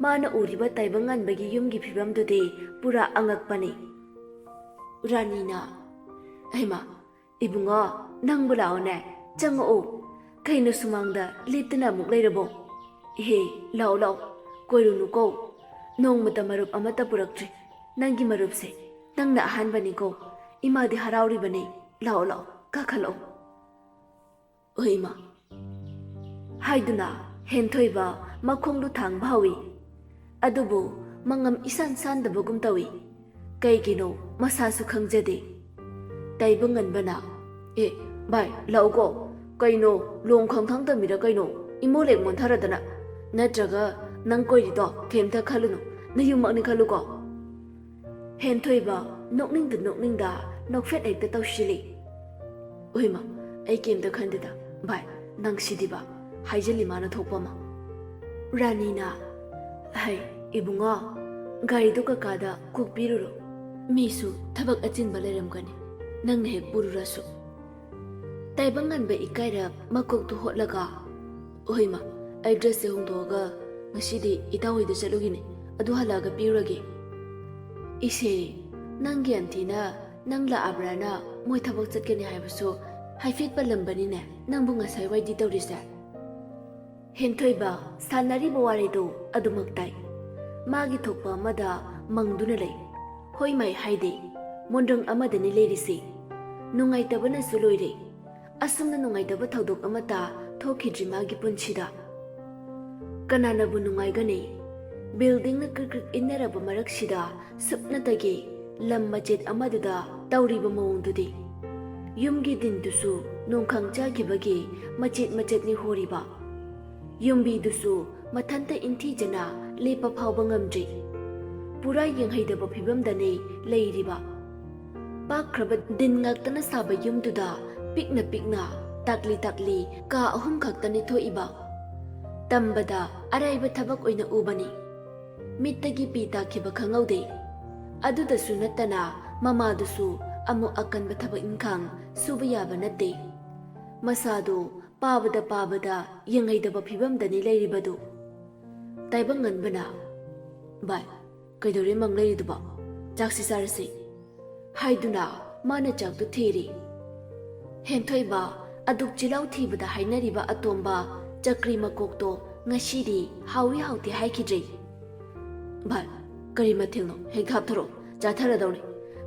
ꯃꯥꯅ ꯎꯔꯤꯕ ꯇꯥꯏꯕꯪꯉꯥꯟꯕꯒꯤ ꯌꯨꯝꯒꯤ ꯐꯤꯕꯝꯗꯨꯗꯤ ꯄꯨꯔꯥ ꯑꯉꯛꯄꯅꯤ꯫ ꯔꯥꯅꯤꯅ, "ꯍꯩꯃꯥ, ꯏꯕꯨꯡꯉꯣ, ꯅꯪꯕꯨ ꯂꯥꯛꯑꯣꯅꯦ, ꯆꯪꯉꯛꯑꯣ꯫ ꯀꯩꯅꯣ ꯁꯨꯃꯥꯡꯗ ꯂꯦꯞꯇꯅ ꯑꯃꯨꯛ ꯂꯩꯔꯕꯣ? ꯏꯍꯦ, ꯂꯥꯛꯑꯣ ꯂꯥꯛꯑꯣ, ꯀꯣꯏꯔꯨꯅꯨꯀꯣ꯫ ꯅꯣꯡꯃꯇ ꯃꯔꯨꯞ ꯑꯃꯠꯇ ꯄꯨꯔꯛꯇ꯭ꯔꯤ꯫ ꯅꯪꯒꯤ ꯃꯔꯨꯞꯁꯦ ꯅꯪꯅ ꯑꯍꯥꯟꯕꯅꯤꯀꯣ꯫ ꯏꯃꯥꯗꯤ ꯍꯔꯥꯎꯔꯤꯕꯅꯤ꯫ ꯂꯥꯛꯑꯣ ꯂꯥꯛꯑꯣ, ꯀꯥꯈꯠꯂꯛꯑꯣ"꯫ "ꯍꯣꯏ ꯏꯃꯥ"꯫ ꯍꯥꯏꯗꯨꯅ ꯍꯦꯟꯊꯣꯏꯕ ꯃꯈꯣꯡꯗꯨ ꯊꯥꯡꯕ ꯍꯧꯏ꯫ ꯑꯗꯨꯕꯨ ꯃꯉꯝ ꯏꯁꯥꯟ ꯁꯥꯟꯗꯕꯒꯨꯝ ꯇꯧꯏ꯫ ꯀꯩꯒꯤꯅꯣ ꯃꯁꯥꯁꯨ ꯈꯪꯖꯗꯦ꯫ ꯇꯥꯏꯕꯪꯉꯥꯟꯕꯅ, "ꯑꯦ, ꯚꯥꯏ, ꯂꯥꯛꯎꯀꯣ꯫ ꯀꯩꯅꯣ, ꯂꯣꯡ ꯈꯪꯊꯥꯡ ꯇꯝꯃꯤꯔ ꯀꯩꯅꯣ? ꯏꯃꯣ ꯂꯦꯛ ꯃꯣꯟꯊꯔꯗꯅ꯫ ꯅꯠꯇ꯭ꯔꯒ ꯅꯪ ꯀꯣꯏꯔꯤꯗꯣ ꯀꯩꯝꯇ ꯈꯜꯂꯨꯅꯨ, ꯅꯌꯨꯝꯃꯛꯅꯤ ꯈꯜꯂꯨꯀꯣ"꯫ ꯍꯦꯟꯊꯣꯏꯕ ꯅꯣꯛꯅꯤꯡꯗ ꯅꯣꯛꯅꯤꯡꯗ ꯅꯣꯛꯐꯦꯠ ꯍꯦꯛꯇ ꯇꯧꯁꯤꯜꯂꯤ꯫ "ꯎꯏꯃ, ꯑꯩ ꯀꯩꯝꯇ ꯈꯟꯗꯦꯗ꯫ ꯚꯥꯏ, ꯅꯪ ꯁꯤꯗꯤꯕ, ꯍꯥꯏꯖꯤꯜꯂꯤ ꯃꯥꯅ ꯊꯣꯛꯄ ꯑꯃ"꯫ ꯔꯥꯅꯤꯅ, "ꯍꯩ, ꯏꯕꯨꯡꯉꯣ, ꯒꯥꯔꯤꯗꯣ ꯀꯀꯥꯗ ꯀꯣꯛ ꯄꯤꯔꯨꯔꯣ꯫ ꯃꯤꯁꯨ ꯊꯕꯛ ꯑꯆꯤꯟꯕ ꯂꯩꯔꯝꯒꯅꯤ, ꯅꯪꯅ ꯍꯦꯛ ꯄꯨꯔꯨꯔꯁꯨ"꯫ ꯇꯥꯏꯕꯪꯉꯥꯟꯕ ꯏꯀꯥꯏꯔꯞ ꯃꯀꯣꯛꯇꯨ ꯍꯣꯠꯂꯒ, "ꯍꯣꯏꯃ, ꯑꯩ ꯗ꯭ꯔꯦꯁꯁꯦ ꯍꯣꯡꯗꯣꯛꯑꯒ ꯉꯁꯤꯗꯤ ꯏꯇꯥꯎ ꯍꯣꯏꯗ ꯆꯠꯂꯨꯒꯤꯅꯤ, ꯑꯗꯨ ꯍꯜꯂꯛꯑꯒ ꯄꯤꯔꯨꯔꯒꯦ"꯫ "ꯏꯁꯦ, ꯅꯪꯒꯤ ꯑꯟꯇꯤꯅ ꯅꯪ ꯂꯥꯛꯑꯕ꯭ꯔꯥꯅ ꯃꯣꯏ ꯊꯕꯛ ꯆꯠꯀꯅꯤ ꯍꯥꯏꯕꯁꯨ ꯍꯥꯏꯐꯦꯠ ꯄꯜꯂꯝꯕꯅꯤꯅꯦ ꯅꯪꯕꯨ ꯉꯁꯥꯏ ꯋꯥꯏꯗꯤ ꯇꯧꯔꯤꯁꯦ꯫ ꯍꯦꯟꯊꯣꯏꯕ ꯁꯥꯟꯅꯔꯤꯕ ꯋꯥꯔꯤꯗꯨ ꯑꯗꯨꯃꯛ ꯇꯥꯏ꯫ ꯃꯥꯒꯤ ꯊꯣꯛꯄ ꯑꯃꯗ ꯃꯪꯗꯨꯅ ꯂꯩ꯫ ꯍꯣꯏ ꯃꯥꯏ ꯍꯥꯏꯗꯦ꯫ ꯃꯣꯟꯗ꯭ꯔꯪ ꯑꯃꯗꯅꯤ ꯂꯩꯔꯤꯁꯤ꯫ ꯅꯨꯡꯉꯥꯏꯇꯕꯅꯁꯨ ꯂꯣꯏꯔꯦ꯫ ꯑꯁꯨꯝꯅ ꯅꯨꯡꯉꯥꯏꯇꯕ ꯊꯧꯗꯣꯛ ꯑꯃꯠꯇ ꯊꯣꯛꯈꯤꯗ꯭ꯔꯤ ꯃꯥꯒꯤ ꯄꯨꯟꯁꯤꯗ꯫ ꯀꯅꯥꯅꯕꯨ ꯅꯨꯡꯉꯥꯏꯒꯅꯤ? ꯕꯤꯜꯗꯤꯡꯅ ꯀ꯭ꯔꯤꯛ ꯀ꯭ꯔꯤꯛ ꯏꯟꯅꯔꯕ ꯃꯔꯛꯁꯤꯗ ꯁꯨꯞꯅꯇꯒꯤ ꯂꯝ ꯃꯆꯦꯠ ꯑꯃꯗꯨꯗ ꯇꯧꯔꯤꯕ ꯃꯑꯣꯡꯗꯨꯗꯤ꯫ ꯌꯨꯝꯒꯤ ꯗꯤꯟꯗꯨꯁꯨ ꯅꯣꯡꯈꯪ ꯆꯥꯈꯤꯕꯒꯤ ꯃꯆꯦꯠ ꯃꯆꯦꯠꯅꯤ ꯍꯣꯔꯤꯕ꯫ ꯌꯨꯝꯕꯤꯗꯨꯁꯨ ꯃꯊꯟꯇ ꯏꯟꯊꯤꯖꯅ ꯂꯦꯞꯄ ꯐꯥꯎꯕ ꯉꯝꯗ꯭ꯔꯤ꯫ ꯄꯨꯔꯥ ꯌꯦꯡꯍꯩꯗꯕ ꯐꯤꯕꯝꯗꯅꯤ ꯂꯩꯔꯤꯕ꯫ ꯄꯥꯛꯈ꯭ꯔꯕ ꯗꯤꯟ ꯉꯥꯛꯇꯅ ꯁꯥꯕ ꯌꯨꯝꯗꯨꯗ ꯄꯤꯛꯅ ꯄꯤꯛꯅ ꯇꯥꯛꯂꯤ ꯇꯥꯛꯂꯤ ꯀꯥ ꯑꯍꯨꯝ ꯈꯛꯇꯅꯤ ꯊꯣꯛꯏꯕ꯫ ꯇꯝꯕꯗ ꯑꯔꯥꯏꯕ ꯊꯕꯛ ꯑꯣꯏꯅ ꯎꯕꯅꯤ꯫ ꯃꯤꯠꯇꯒꯤ ꯄꯤ ꯇꯥꯈꯤꯕ ꯈꯪꯍꯧꯗꯦ꯫ ꯑꯗꯨꯗꯁꯨ ꯅꯠꯇꯅ ꯃꯃꯥꯗꯨꯁꯨ ꯑꯃꯨꯛ ꯑꯀꯟꯕ ꯊꯕꯛ ꯏꯪꯈꯥꯡ ꯁꯨꯕ ꯌꯥꯕ ꯅꯠꯇꯦ꯫ ꯃꯁꯥꯗꯨ ꯄꯥꯕꯗ ꯄꯥꯕꯗ ꯌꯦꯡꯍꯩꯗꯕ ꯐꯤꯕꯝꯗꯅꯤ ꯂꯩꯔꯤꯕꯗꯨ꯫ ꯇꯥꯏꯕꯪꯉꯟꯕꯅ, "ꯚꯥꯏ, ꯀꯩꯗꯧꯔꯦ ꯃꯪ ꯂꯩꯔꯤꯗꯨꯕꯣ? ꯆꯥꯛꯁꯤ ꯆꯥꯔꯁꯤ," ꯍꯥꯏꯗꯨꯅ ꯃꯥꯅ ꯆꯥꯛꯇꯨ ꯊꯤꯔꯤ꯫ ꯍꯦꯟꯊꯣꯏꯕ, ꯑꯗꯨꯛ ꯆꯤꯜꯍꯥꯎ ꯊꯤꯕꯗ ꯍꯥꯏꯅꯔꯤꯕ ꯑꯇꯣꯝꯕ ꯆꯀ꯭ꯔꯤ ꯃꯀꯣꯛꯇꯣ ꯉꯁꯤꯗꯤ ꯍꯥꯎꯏ ꯍꯥꯎꯇꯦ ꯍꯥꯏꯈꯤꯗ꯭ꯔꯦ꯫ "ꯚꯥꯏ, ꯀꯔꯤ ꯃꯊꯦꯜꯅꯣ? ꯍꯦꯛ ꯍꯥꯞꯊꯔꯛꯑꯣ, ꯆꯥꯊꯔꯗꯧꯅꯤ꯫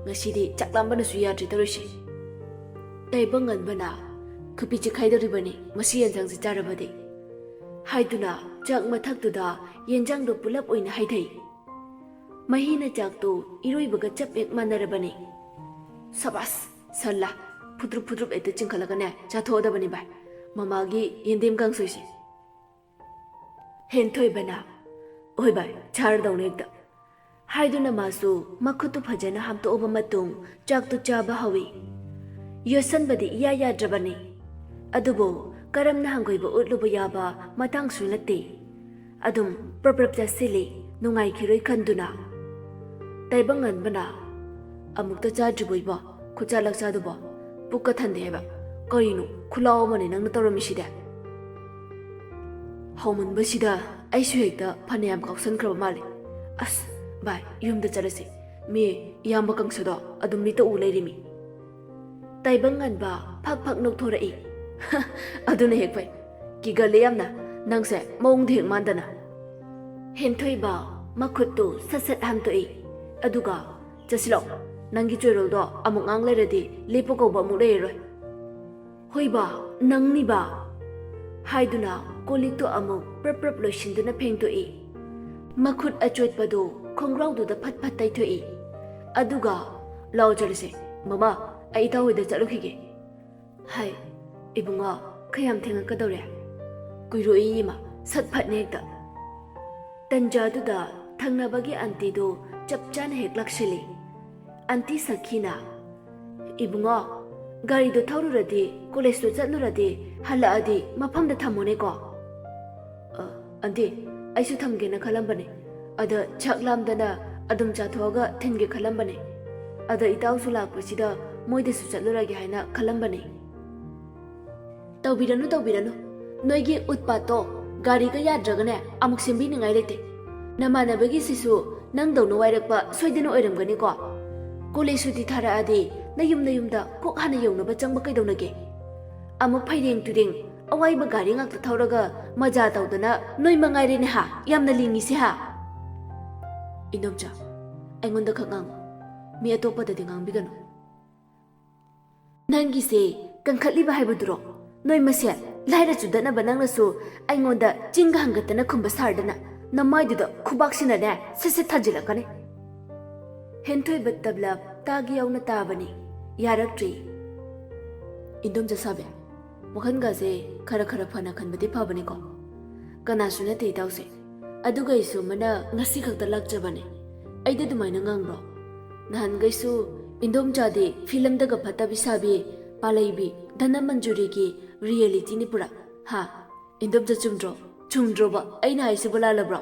ꯉꯁꯤꯗꯤ ꯆꯥꯛ ꯂꯥꯝꯕꯅꯁꯨ ꯌꯥꯗ꯭ꯔꯦ ꯇꯧꯔꯤꯁꯦ꯫" ꯇꯥꯏꯕꯪꯉꯟꯕꯅ, "ꯈꯨꯄꯤ ꯆꯤꯛꯈꯥꯏꯗꯧꯔꯤꯕꯅꯤ ꯃꯁꯤ ꯌꯦꯟꯁꯥꯡꯁꯤ ꯆꯥꯔꯕꯗꯤ," ꯍꯥꯏꯗꯨꯅ ꯆꯥꯛ ꯃꯊꯛꯇꯨꯗ ꯌꯦꯟꯁꯥꯡꯗꯣ ꯄꯨꯂꯞ ꯑꯣꯏꯅ ꯍꯩꯊꯩ꯫ ꯃꯍꯤꯅ ꯆꯥꯛꯇꯨ ꯏꯔꯣꯏꯕꯒ ꯆꯞ ꯍꯦꯛ ꯃꯥꯟꯅꯔꯕꯅꯤ꯫ "ꯁꯕꯥꯁ, ꯁꯜꯂꯥ, ꯐꯨꯗ꯭ꯔꯨꯞ ꯐꯨꯗ꯭ꯔꯨꯞ ꯍꯦꯛꯇ ꯆꯤꯡꯈꯠꯂꯒꯅꯦ ꯆꯥꯊꯣꯛꯑꯗꯕꯅꯤ ꯚꯥꯏ, ꯃꯃꯥꯒꯤ ꯌꯦꯟꯗꯦꯝ ꯀꯥꯡꯁꯣꯏꯁꯦ꯫" ꯍꯦꯟꯊꯣꯏꯕꯅ, "ꯍꯣꯏ ꯚꯥꯏ, ꯆꯥꯔꯗꯧꯅꯦ ꯍꯦꯛꯇ," ꯍꯥꯏꯗꯨꯅ ꯃꯥꯁꯨ ꯃꯈꯨꯠꯇꯨ ꯐꯖꯅ ꯍꯥꯝꯇꯣꯛꯑꯕ ꯃꯇꯨꯡ ꯆꯥꯛꯇꯨ ꯆꯥꯕ ꯍꯧꯏ꯫ ꯌꯣꯠꯁꯟꯕꯗꯤ ꯏꯌꯥ ꯌꯥꯗ꯭ꯔꯕꯅꯤ꯫ ꯑꯗꯨꯕꯨ ꯀꯔꯝꯅ ꯍꯪꯒꯣꯏꯕ ꯎꯠꯂꯨꯕ ꯌꯥꯕ ꯃꯇꯥꯡꯁꯨ ꯅꯠꯇꯦ꯫ ꯑꯗꯨꯝ ꯄ꯭ꯔꯞ ꯄ꯭ꯔꯞ ꯆꯥꯁꯤꯜꯂꯤ, ꯅꯨꯡꯉꯥꯏꯈꯤꯔꯣꯏ ꯈꯟꯗꯨꯅ꯫ ꯇꯥꯏꯕꯪꯉꯟꯕꯅ, "ꯑꯃꯨꯛꯇ ꯆꯥꯗ꯭ꯔꯤꯕꯣ ꯏꯕꯣ? ꯈꯨꯠꯆꯥ ꯂꯛꯆꯥꯗꯨꯕꯣ? ꯄꯨꯛꯀ ꯊꯟꯗꯦ ꯍꯥꯏꯕ꯫ ꯀꯔꯤꯅꯣ ꯈꯨꯂꯥꯎ ꯑꯃꯅꯦ ꯅꯪꯅ ꯇꯧꯔꯝꯃꯤꯁꯤꯗꯤ?" ꯍꯧꯃꯟꯕꯁꯤꯗ ꯑꯩꯁꯨ ꯍꯦꯛꯇ ꯐꯅꯌꯥꯝ ꯀꯥꯎꯁꯟꯈ꯭ꯔꯕ ꯃꯥꯜꯂꯦ꯫ "ꯑꯁ ꯚꯥꯏ, ꯌꯨꯝꯗ ꯆꯠꯂꯁꯤ꯫ ꯃꯤ ꯏꯌꯥꯝꯕ ꯀꯪꯁꯗꯣ ꯑꯗꯨꯝ ꯃꯤꯠꯇ ꯎ ꯂꯩꯔꯤꯃꯤ꯫" ꯇꯥꯏꯕꯪ ꯉꯥꯟꯕ ꯐꯛ ꯐꯛ ꯅꯣꯛꯊꯣꯔꯛꯏ꯫ "ꯑꯗꯨꯅ ꯍꯦꯛ ꯐꯩ꯫ ꯀꯤꯒꯜꯂꯦ ꯌꯥꯝꯅ꯫ ꯅꯪꯁꯦ ꯃꯑꯣꯡꯗꯤ ꯍꯦꯛ ꯃꯥꯟꯗꯅ꯫" ꯍꯦꯟꯊꯣꯏꯕ ꯃꯈꯨꯠꯇꯨ ꯁꯠ ꯁꯠ ꯍꯥꯝꯇꯣꯛꯏ꯫ ꯑꯗꯨꯒ, "ꯆꯠꯁꯤꯜꯂꯣ꯫ ꯅꯪꯒꯤ ꯆꯣꯏꯔꯣꯜꯗꯣ ꯑꯃꯨꯛ ꯉꯥꯡ ꯂꯩꯔꯗꯤ ꯂꯦꯞꯄ ꯀꯧꯕ ꯑꯃꯨꯛ ꯂꯩꯔꯔꯣꯏ꯫" "ꯍꯣꯏꯕ, ꯅꯪꯅꯤꯕ?" ꯍꯥꯏꯗꯨꯅ ꯀꯣꯜ ꯂꯤꯛꯇꯨ ꯑꯃꯨꯛ ꯄ꯭ꯔꯞ ꯄ꯭ꯔꯞ ꯂꯣꯏꯁꯤꯟꯗꯨꯅ ꯐꯦꯡꯗꯣꯛꯏ꯫ ꯃꯈꯨꯠ ꯑꯆꯣꯠꯄꯗꯨ ꯈꯣꯡꯒ꯭ꯔꯥꯎꯗꯨꯗ ꯐꯠ ꯐꯠ ꯇꯩꯊꯣꯛꯏ꯫ ꯑꯗꯨꯒ, "ꯂꯥꯛꯑꯣ ꯆꯠꯂꯁꯦ꯫ ꯃꯃꯥ, ꯑꯩ ꯏꯇꯥꯎ ꯍꯣꯏꯗ ꯆꯠꯂꯨꯈꯤꯒꯦ꯫" "ꯍꯥꯏ, ꯏꯕꯨꯡꯉꯣ, ꯈꯌꯥꯝ ꯊꯦꯡꯉꯛꯀꯗꯧꯔꯦ?" "ꯀꯨꯏꯔꯣꯏ ꯏꯃꯥ, ꯁꯠ ꯐꯠꯅꯦ ꯍꯦꯛꯇ꯫" ꯇꯟꯖꯥꯗꯨꯗ ꯊꯪꯅꯕꯒꯤ ꯑꯟꯇꯤꯗꯨ ꯆꯞ ꯆꯥꯅ ꯍꯦꯛ ꯂꯥꯛꯁꯤꯜꯂꯤ꯫ ꯑꯟꯇꯤ ꯁꯈꯤꯅ, "ꯏꯕꯨꯡꯉꯣ, ꯒꯥꯔꯤꯗꯣ ꯊꯧꯔꯨꯔꯗꯤ, ꯀꯣꯂꯦꯖꯇꯣ ꯆꯠꯂꯨꯔꯗꯤ, ꯍꯜꯂꯛꯑꯗꯤ ꯃꯐꯝꯗ ꯊꯝꯃꯣꯅꯦꯀꯣ꯫" "ꯑ, ꯑꯟꯇꯤ, ꯑꯩꯁꯨ ꯊꯝꯒꯦꯅ ꯈꯜꯂꯝꯕꯅꯦ꯫ ꯑꯗ ꯆꯥꯛ ꯂꯥꯝꯗꯅ ꯑꯗꯨꯝ ꯆꯥꯊꯣꯛꯑꯒ ꯊꯤꯟꯒꯦ ꯈꯜꯂꯝꯕꯅꯦ꯫ ꯑꯗ ꯏꯇꯥꯎꯁꯨ ꯂꯥꯛꯄꯁꯤꯗ ꯃꯣꯏꯗꯁꯨ ꯆꯠꯂꯨꯔꯒꯦ ꯍꯥꯏꯅ ꯈꯜꯂꯝꯕꯅꯦ꯫" "ꯇꯧꯕꯤꯔꯅꯨ, ꯇꯧꯕꯤꯔꯅꯨ꯫ ꯅꯣꯏꯒꯤ ꯎꯠꯄꯥꯠꯇꯣ ꯒꯥꯔꯤꯒ ꯌꯥꯗ꯭ꯔꯒꯅꯦ ꯑꯃꯨꯛ ꯁꯦꯝꯕꯤꯅꯤꯡꯉꯥꯏ ꯂꯩꯇꯦ꯫ ꯅꯃꯥꯟꯅꯕꯒꯤꯁꯤꯁꯨ ꯅꯪꯗꯧꯅ ꯋꯥꯏꯔꯛꯄ ꯁꯣꯏꯗꯅ ꯑꯣꯏꯔꯝꯒꯅꯤꯀꯣ꯫ ꯀꯣꯂꯦꯖ ꯁꯨꯇꯤ ꯊꯥꯔꯛꯑꯗꯤ ꯅꯌꯨꯝ ꯅꯌꯨꯝꯗ ꯀꯣꯛ ꯍꯥꯟꯅ ꯌꯧꯅꯕ ꯆꯪꯕ ꯀꯩꯗꯧꯅꯒꯦ? ꯑꯃꯨꯛ ꯐꯩꯔꯦꯡ ꯇꯨꯔꯦꯡ ꯑꯋꯥꯏꯕ ꯒꯥꯔꯤ ꯉꯥꯛꯇ ꯊꯧꯔꯒ ꯃꯖꯥ ꯇꯧꯗꯅ ꯅꯣꯏ ꯃꯉꯥꯏꯔꯦꯅꯦ ꯍꯥ, ꯌꯥꯝꯅ ꯂꯤꯡꯉꯤꯁꯦ ꯍꯥ?" "ꯏꯟꯗꯣꯝꯆꯥ, ꯑꯩꯉꯣꯟꯗ ꯈꯛ ꯉꯥꯡꯉꯨ꯫ ꯃꯤ ꯑꯇꯣꯞꯄꯗꯗꯤ ꯉꯥꯡꯕꯤꯒꯅꯨ꯫ ꯅꯪꯒꯤꯁꯦ ꯀꯟꯈꯠꯂꯤꯕ ꯍꯥꯏꯕꯗꯨꯔꯣ? ꯅꯣꯏ ꯃꯁꯦꯟ ꯂꯥꯏꯔ ꯆꯨꯗꯠꯅꯕ ꯅꯪꯅꯁꯨ ꯑꯩꯉꯣꯟꯗ ꯆꯤꯟꯒ ꯍꯪꯒꯠꯇꯅ ꯈꯨꯝꯕ ꯁꯥꯔꯗꯅ ꯅꯃꯥꯏꯗꯨꯗ ꯈꯨꯕꯥꯛꯁꯤꯅꯅꯦ ꯁꯠ ꯁꯠ ꯊꯥꯖꯤꯜꯂꯛꯀꯅꯤ꯫" ꯍꯦꯟꯊꯣꯏꯕ ꯇꯕꯂꯞ ꯇꯥꯒꯤ ꯌꯥꯎꯅ ꯇꯥꯕꯅꯤ꯫ ꯌꯥꯔꯛꯇ꯭ꯔꯤ꯫ "ꯏꯟꯗꯣꯝꯆꯥ ꯁꯥꯕꯤ, ꯋꯥꯈꯜꯒꯁꯦ ꯈꯔ ꯈꯔ ꯐꯅ ꯈꯟꯕꯗꯤ ꯐꯕꯅꯤꯀꯣ꯫ ꯀꯅꯥꯁꯨ ꯅꯠꯇꯦ ꯏꯇꯥꯎꯁꯦ꯫ ꯑꯗꯨꯒ ꯑꯩꯁꯨ ꯑꯃꯅ ꯉꯁꯤ ꯈꯛꯇ ꯂꯥꯛꯆꯕꯅꯦ꯫ ꯑꯩꯗꯤ ꯑꯗꯨꯃꯥꯏꯅ ꯉꯥꯡꯕ꯭ꯔꯣ? ꯅꯍꯥꯟꯈꯩꯁꯨ ꯏꯟꯗꯣꯝꯆꯥꯗꯤ ꯐꯤꯂꯝꯗꯒ ꯐꯠꯇꯕꯤ ꯁꯥꯕꯤ, ꯄꯥꯂꯩꯕꯤ, ꯙꯅꯃꯟꯖꯨꯔꯤꯒꯤ ꯔꯤꯌꯦꯂꯤꯇꯤꯅꯤ ꯄꯨꯔꯥ꯫ ꯍꯥ? ꯏꯟꯗꯣꯝꯆꯥ ꯆꯨꯝꯗ꯭ꯔꯣ? ꯆꯨꯝꯗ꯭ꯔꯣꯕ? ꯑꯩꯅ ꯍꯥꯏꯁꯤꯕꯨ ꯂꯥꯜꯂꯕ꯭ꯔꯣ?"